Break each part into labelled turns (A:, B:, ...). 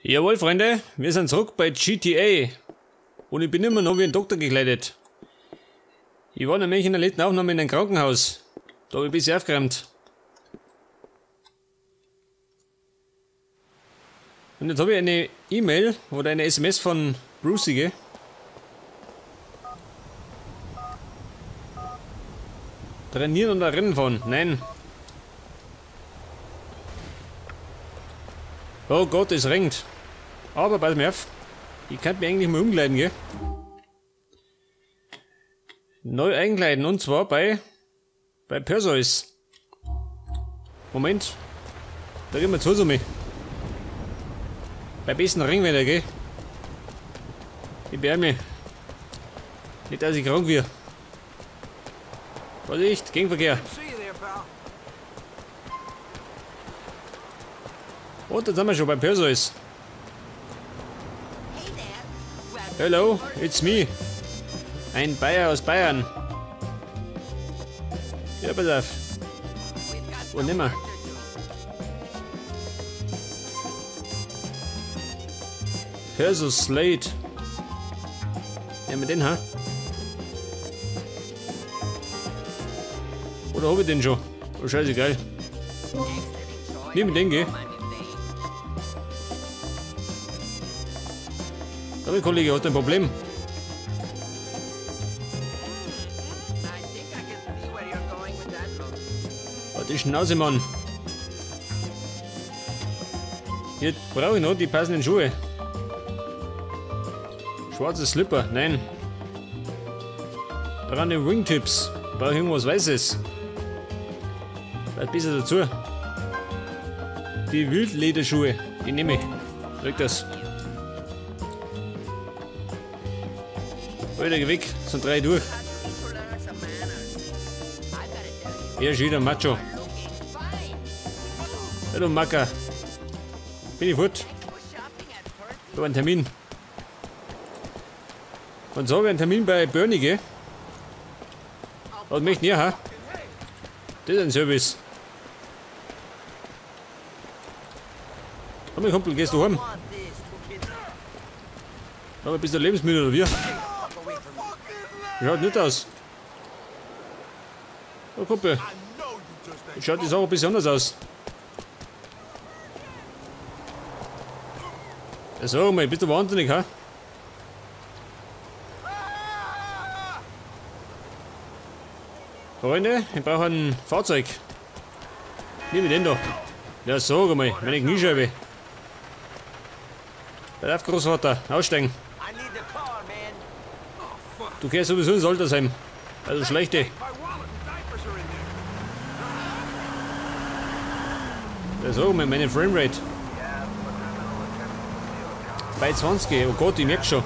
A: Jawohl, Freunde, wir sind zurück bei GTA. Und ich bin immer noch wie ein Doktor gekleidet. Ich war nämlich in der letzten Aufnahme in einem Krankenhaus. Da habe ich ein bisschen aufgeräumt. Und jetzt habe ich eine E-Mail oder eine SMS von Brucey, gell? Trainieren und Rennen fahren? Nein. Oh Gott, es regnet. Aber pass mir auf. Ich könnte mich eigentlich mal umkleiden, gell? Neu einkleiden, und zwar bei Perseus. Moment. Da gehen wir zu mir. Bei besten Regenwetter, gell? Ich beeil mich. Nicht, dass ich krank werde. Vorsicht, Gegenverkehr. Und da sind wir schon bei Perseus. Hello, it's me. Ein Bayer aus Bayern. Ja, pass auf. Wo nimmer? Perseus Slade. Nehmen wir den, ha? Oder hab ich den schon? Oh, scheißegal. Nimm den, gell? Der Kollege hat ein Problem. Oh, die Schnauze, Mann. Hier brauche ich noch die passenden Schuhe. Schwarze Slipper, nein. Braune Wingtips. Brauche ich irgendwas Weißes. Vielleicht besser dazu. Die Wildlederschuhe, die nehme ich. Krieg das. Alter, geh weg, sind drei durch. Er ist wieder Macho. Hallo Macker. Bin ich fort. Ich habe einen Termin. Und so habe ich einen Termin bei Bernie, gell? Was möchte ich, ha? Das ist ein Service. Komm, mein Kumpel, gehst du heim? Aber bist du lebensmüde oder wie? Schaut nicht aus. Oh, Kumpel. Schaut die Sache ein bisschen anders aus. Ja, sag mal, bist du wahnsinnig, ha? Freunde, ich brauche ein Fahrzeug. Nimm den da. Ja, sag mal, meine Kniescheibe. Pass auf, Großvater, aussteigen. Du gehst sowieso ins Altersheim. Also schlechte. Ja, sag mal, meine Framerate. Bei 20, oh Gott, ich merk schon.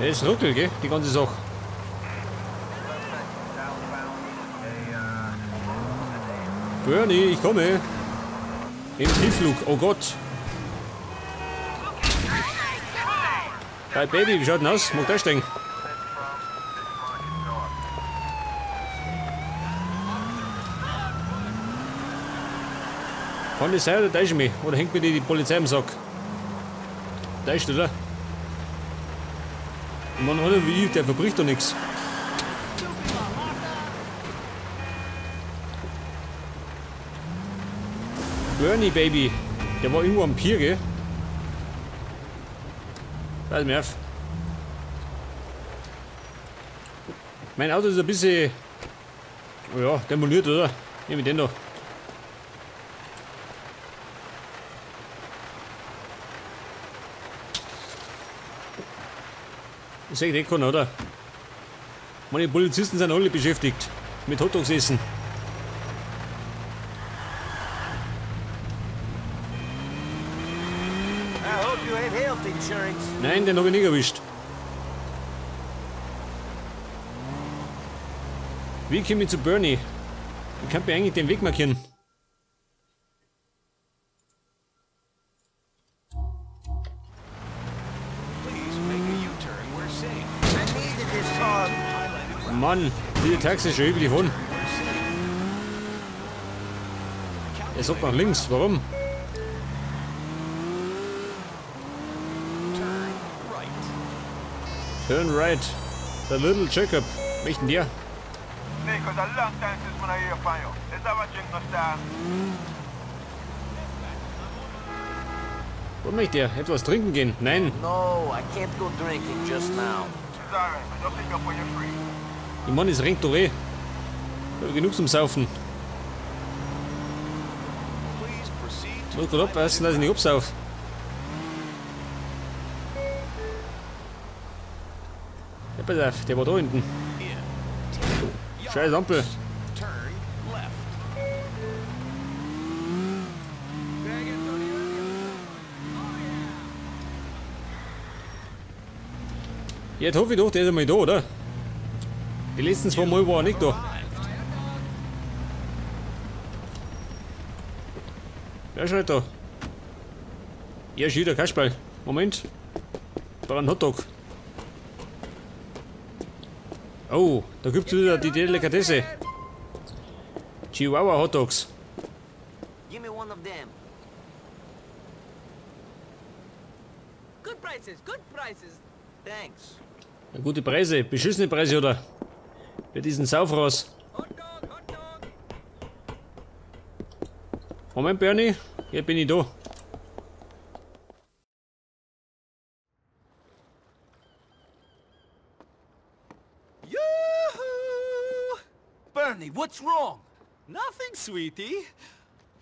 A: Ja, das ruckelt, gell, die ganze Sache. Bernie, ich komme. Im Tiefflug, oh Gott. Hey Baby, wie schaut denn aus? Mag da steigen? Kann das sein oder täusche ich mich? Oder hängt mir die Polizei am Sack? Täuscht, oder? Ich meine, einer wie ich, der verbricht doch nichts. Bernie Baby, der war irgendwo am Pier, gell? Pass mir auf. Mein Auto ist ein bisschen, oh ja, demoliert, oder? Nehmen wir den da. Das sehe ich nicht keiner, oder? Meine Polizisten sind alle beschäftigt mit Hotdogs essen. Nein, den habe ich nicht erwischt. Wie komme ich zu Bernie? Ich kann mir eigentlich den Weg markieren. Mann, diese Taxi ist schon übel von. Er sagt nach links. Warum? Turn right. The little Jacob. Möchten der? Wo möchte er? Etwas trinken gehen? Nein.
B: No, I can't go drinking just now.
A: Ich meine, es regnet doch eh. Genug zum Saufen. Muss grad aufpassen, dass ich nicht absauf. Ja, pass auf, der war da hinten. Scheiß Ampel. Jetzt hoffe ich doch, der ist einmal da, oder? Die letzten zwei Mal war er nicht da. Wer ist halt da? Ja, ist wieder Kasperl. Moment. Da war ein Hotdog. Oh, da gibt's wieder die Delikatesse. Chihuahua Hotdogs.
B: Give me one of them. Good prices, good prices. Thanks.
A: Ja, gute Preise, beschissene Preise, oder? Für diesen Sauf raus. Moment, Bernie, hier bin ich da.
C: Yoo-hoo!
B: Bernie, what's wrong?
C: Nothing, sweetie.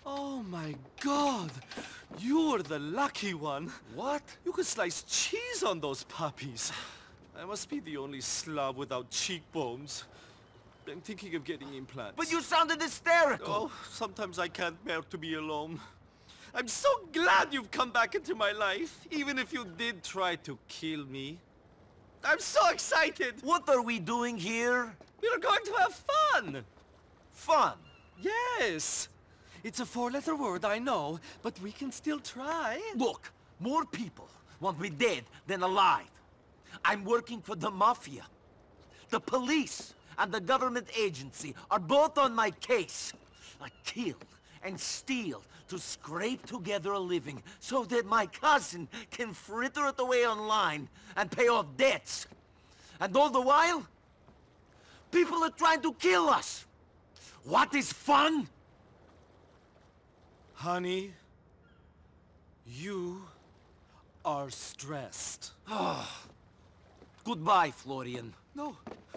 C: Oh my God, you're the lucky one.
B: What?
C: You could slice cheese on those puppies. I must be the only slob without cheekbones. I'm thinking of getting implants.
B: But you sounded hysterical.
C: Oh, sometimes I can't bear to be alone. I'm so glad you've come back into my life, even if you did try to kill me. I'm so excited!
B: What are we doing here?
C: We're going to have fun!
B: Fun?
C: Yes! It's a four-letter word, I know, but we can still try.
B: Look, more people want me dead than alive. I'm working for the mafia. The police and the government agency are both on my case. I kill and steal to scrape together a living so that my cousin can fritter it away online and pay off debts. And all the while, people are trying to kill us. What is fun?
C: Honey, you are stressed.
B: Goodbye, Florian.
C: No,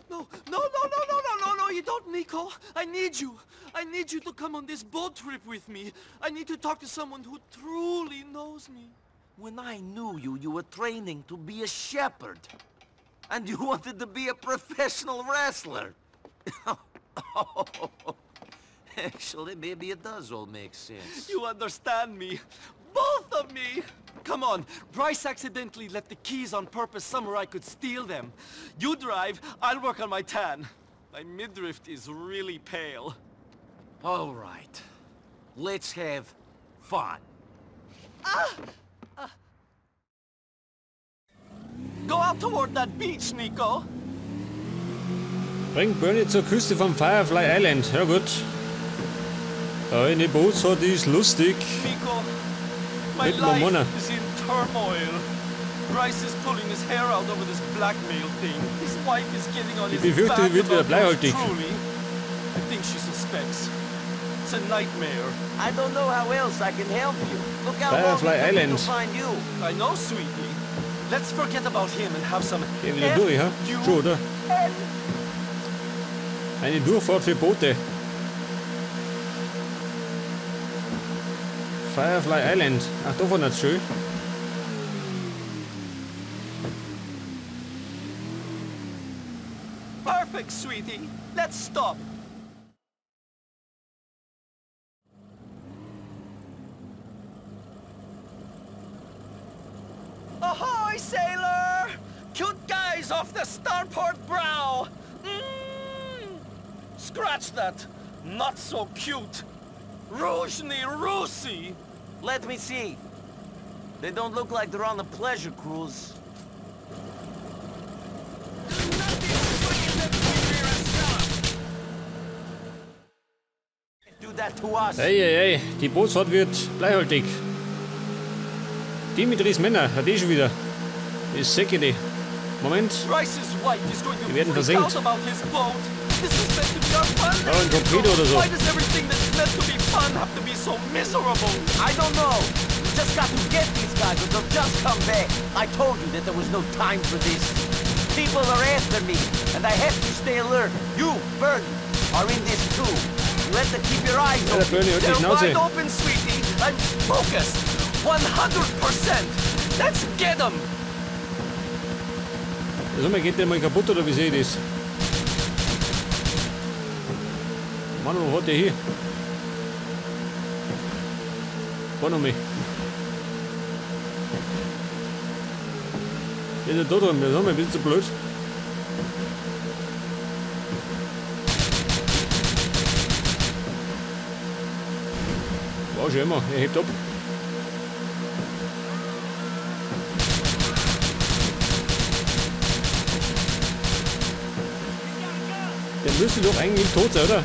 C: no, no, no, no, no, no, no, no, you don't, Niko. I need you. I need you to come on this boat trip with me. I need to talk to someone who truly knows me.
B: When I knew you, you were training to be a shepherd. And you wanted to be a professional wrestler. Actually, maybe it does all make sense.
C: You understand me. Both of me! Come on, Bryce accidentally left the keys on purpose somewhere I could steal them. You drive, I'll work on my tan. My midriff is really pale.
B: All right. Let's have fun.
C: Ah! Ah. Go out toward that beach, Niko.
A: Bring Bernie zur Küste vom Firefly Island. Ja gut. Eine Bootsfahrt ist lustig.
C: Niko, my life is in turmoil. Bryce is pulling his hair out over this blackmail thing. His wife is getting on his back about yours truly. I think she suspects. It's a nightmare.
B: I don't know how else I can help you. Look how
A: Firefly
B: long it took me
A: Island.
B: to find you.
C: I know, sweetie. Let's forget about him and have some
A: Gehen wieder durch, ha? Schon, oder? Eine Durchfahrt für Boote. Firefly Island. Ach, davon hat's schön.
C: Perfect, sweetie. Let's stop. Ahoy, sailor! Cute guys off the starboard brow. Mm. Scratch that. Not so cute. Ruzhny Rusi.
B: Let me see. They don't look like they're on a pleasure cruise. Do that to us.
A: Hey, hey, hey, die Bootsfahrt wird bleihaltig. Dimitris Männer, hat eh schon wieder. Ist säckete. Moment. Die werden versenkt. Oh, ein Torpedo oder so.
C: Why does everything that's meant to be fun have to be so miserable?
B: I don't know. We just got to get these guys or they'll just come back. I told you that there was no time for this. People are after me, and I have to stay alert. You, Bernie, are in this too. You have to keep your eyes open.
A: Bernie, halt die
C: They're
A: Schnauze.
C: wide open, sweetie. I'm focused. 100%. Let's get them.
A: Also, geht der mal kaputt oder wie sehe ich das? Mann, wo hat der hier? Fahr noch mal. Der ist ja da drin, das ist ein bisschen zu blöd. War schon immer, er hebt ab. Der müsste doch eigentlich tot sein, oder?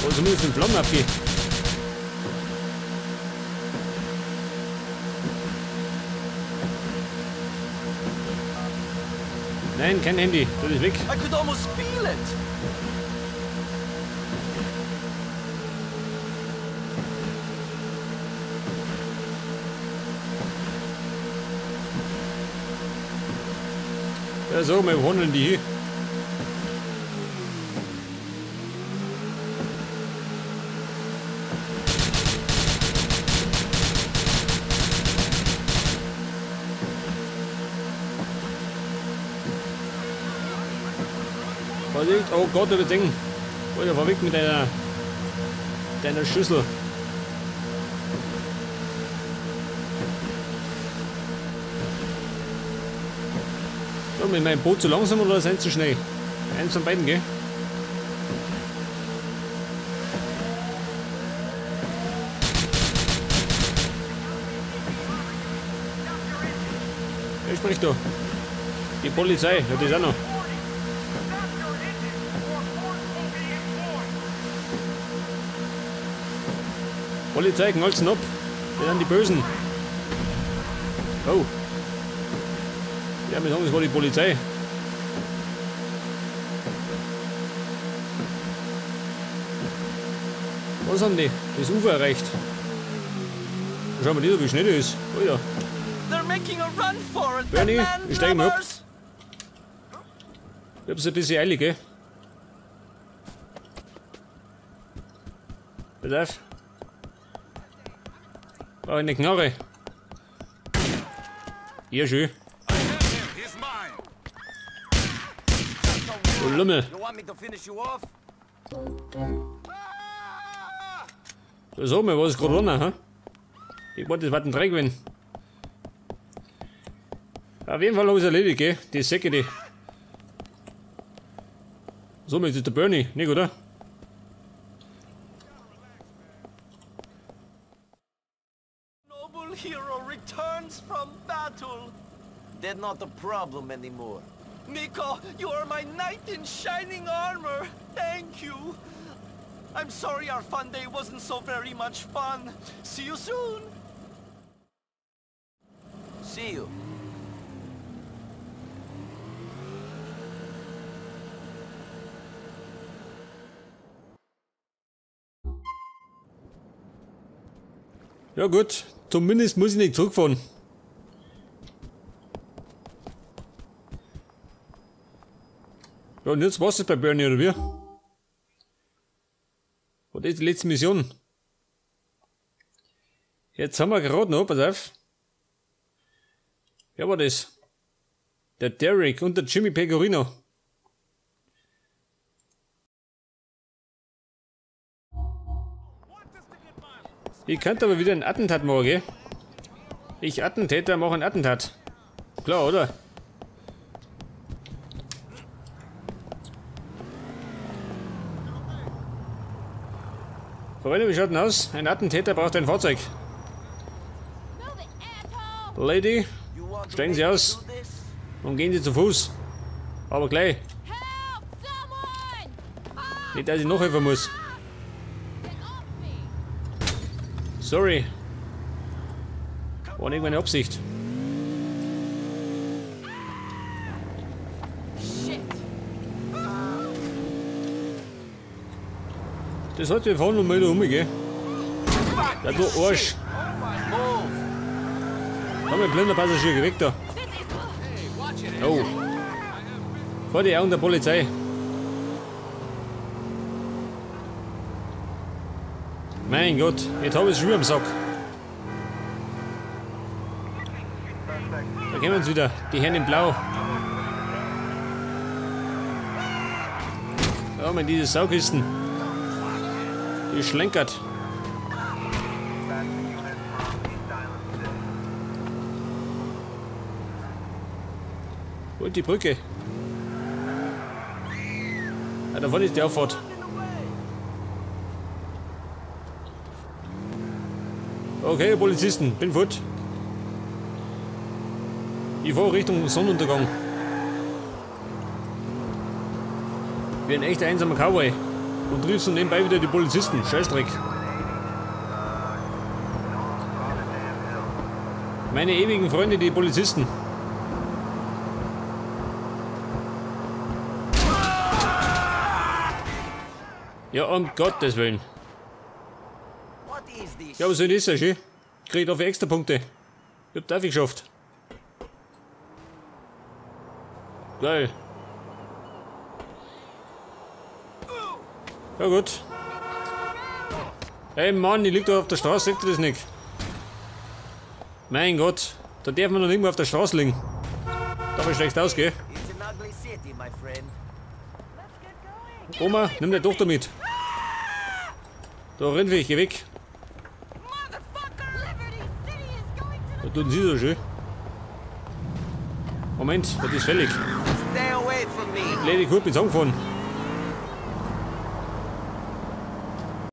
A: Oder zumindest in Flammen abgehen. Nein, kein Handy. Das ist weg.
C: I could almost feel it.
A: Ja, so, wir holen die hier. Oh Gott, über Ding. Alter, fahr weg mit deiner Schüssel. So, mit meinem Boot zu langsam oder sind zu schnell? Eins von beiden, gell? Wer spricht da? Die Polizei, ja, das auch noch. Polizei, knallt's ab. Das sind die Bösen. Oh. Ja, wir sagen, es war die Polizei. Was haben die? Das Ufer erreicht. Schauen wir mal, wie schnell das ist. Oh ja. Bernie, ich steige mal ab. Ich hab's ein bisschen eilig, gell? Pass auf. Brauche eine Knarre. Ja, schön. Du Lummel. So, mir war es gerade runter, hä? Ich wollte, das war ein Dreck gewesen. Auf jeden Fall habe ich es erledigt, gell? Die Säcke, die. So, jetzt ist der Bernie, nicht, oder?
C: Noble hero returns from battle.
B: They're not a problem anymore.
C: Nico, you are my knight in shining armor. Thank you. I'm sorry our fun day wasn't so very much fun. See you soon.
B: See you.
A: Ja gut, zumindest muss ich nicht zurückfahren. Ja, und jetzt war's das bei Bernie, oder wie? Was ist die letzte Mission? Jetzt haben wir gerade noch, pass auf. Wer war das? Der Derek und der Jimmy Pecorino. Ich könnte aber wieder ein Attentat machen, gell? Ich Attentäter mache ein Attentat. Klar, oder? Freunde, wie schaut denn aus? Ein Attentäter braucht ein Fahrzeug. Lady, steigen Sie aus und gehen Sie zu Fuß. Aber gleich. Nicht, dass ich noch helfen muss. Sorry. War nicht meine Absicht. Das hat wir fahren noch mal da rum, gell? Ja, du Arsch. Komm, ein blinder Passagier, geh weg da. Oh. Vor die Augen der Polizei. Mein Gott, jetzt hab ich's schon wieder im Sack. Da kommen sie wieder, die Herren in Blau. Ja, mit diese Saukisten. Die schlenkert. Und die Brücke. Ja, davon ist die Auffahrt. Okay, Polizisten, bin fort. Ich fahre Richtung Sonnenuntergang. Wie ein echter einsamer Cowboy. Und triffst du nebenbei wieder die Polizisten. Scheißdreck. Meine ewigen Freunde, die Polizisten. Ja, um Gottes Willen. Ja, was soll das sein, schön? Krieg ich dafür extra Punkte. Ich hab dafür geschafft. Geil. Ja gut. Ey Mann, ich lieg da auf der Straße, seht ihr das nicht? Mein Gott, da darf man noch nicht mehr auf der Straße liegen. Da war schlecht aus, gell? Oma, nimm deine Tochter mit. Da renn ich, geh weg. Da tun sie so schön. Moment, das ist fällig. Lady Kurt bin angefahren.